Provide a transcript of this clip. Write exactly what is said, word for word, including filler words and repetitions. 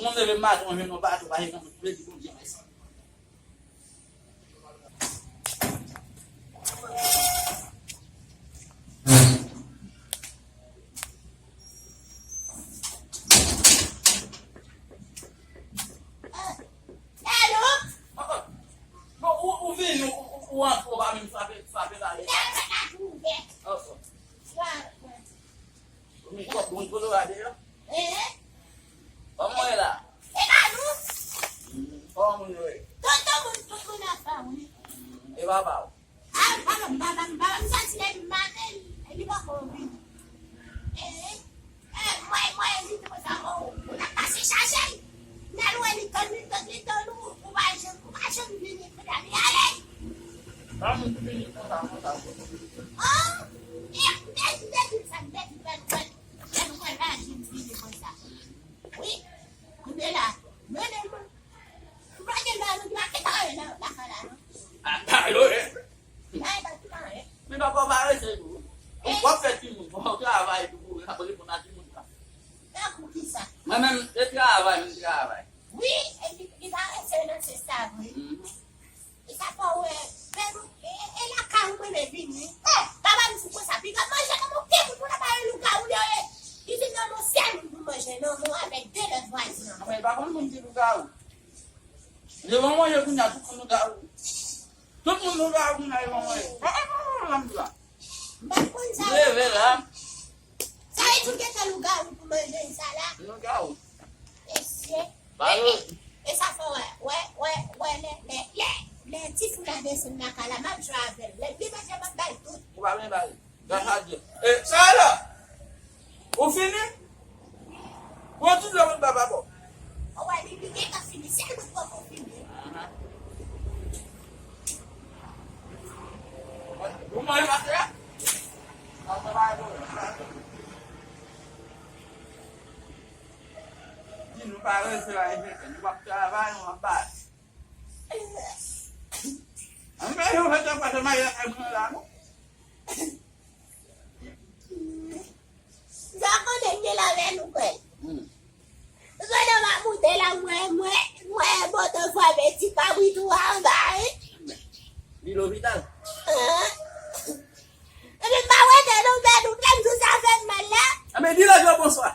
Mwen leve maten, mwen jwenn yon bato, pa jwenn yon moun, vle di Bondye mèsi. Bon, ou, ou vini, ou, ou, ou antre, ou pa menm frape, frape la. Ou met twòp moun Kolorado yo. Kòman w ye la? Kòman moun yo ye? Tout moun, tout moun anfòm, wi. E papa w? Ah, papa m, papa m, papa m soti depi maten, li poko vini. Eh, eh, mwen, mwen, li te konsa, oh, ou t ap pase chache l. N al wè li tann, li tann, li tann ou, ou pa janm, ou pa janm vini, kounye a li ale. Sa moun ki vini konsa, konsa, konsa. Oh, eh, m te di, m te di sa, m te di, fè nou wè, fè nou wè raji m vini konsa. Wi, kounye la, mennen l, mwen. Mwen gen dwa nou di pa gen anyen nan lakay la, non. Ah, pa yo, eh. Nan e pa ti anyen. Men papa w parese tou. W ap fè timoun, bon, w travay tou pou w ap reponn a timoun sa. Tankou kisa? Mwen menm, se travay, m travay. Wi, e li, li parese nan sans sa vre. Mhm. E sa fè w wè, men, e, e, e lakay ou mwen vini. Oh, papa m di konsa, piga manje nan mon pye pou moun ap pale lougawou yo ye. Li di non, mon sèl moun pou manje, non, non, avèk de lòt vwazin an. Mwen pa konn moun ki lougawou. Devan manje kounye a, tout moun lougawou. Tout moun lougawou kounye a devan manje. Ah, ah, ah, ah, m di la. M pa konn sa. M leve la. Sa vle di w gentan lougawou pou manje sa la? Lougawou. Mesye. Ba yo. E, e, e sa fè w wè, wè, wè, wè, lè, lè, lè, lè ti fi la desann lakay la, m ap jwe avè l. Lè l vin manje, m ap ba l tout. Ou pa vle ba li. Gras a Dye. E, sa la? Ou fini? Pran ti dlo pou baba bò. Ou wè, li, li gentan fini. Sèl mwen poko fini. Ou manje pastè a? Pastè pa bon. Di nou pa rete la, nou ap travay, nou ap bat. An men yo fè twa fwa se mayi lakay moun la, non? Sa konnen gen la men nou kwè. Hmm. Pandan m ap moute la, mwen, mwen, mwen, moto frape ti kabrit ou anba, wi. Li lopital. Ah. Epi m pa wete nou, men nou, men nou, sa fè m mal la. A, men di lòt yo bonswa.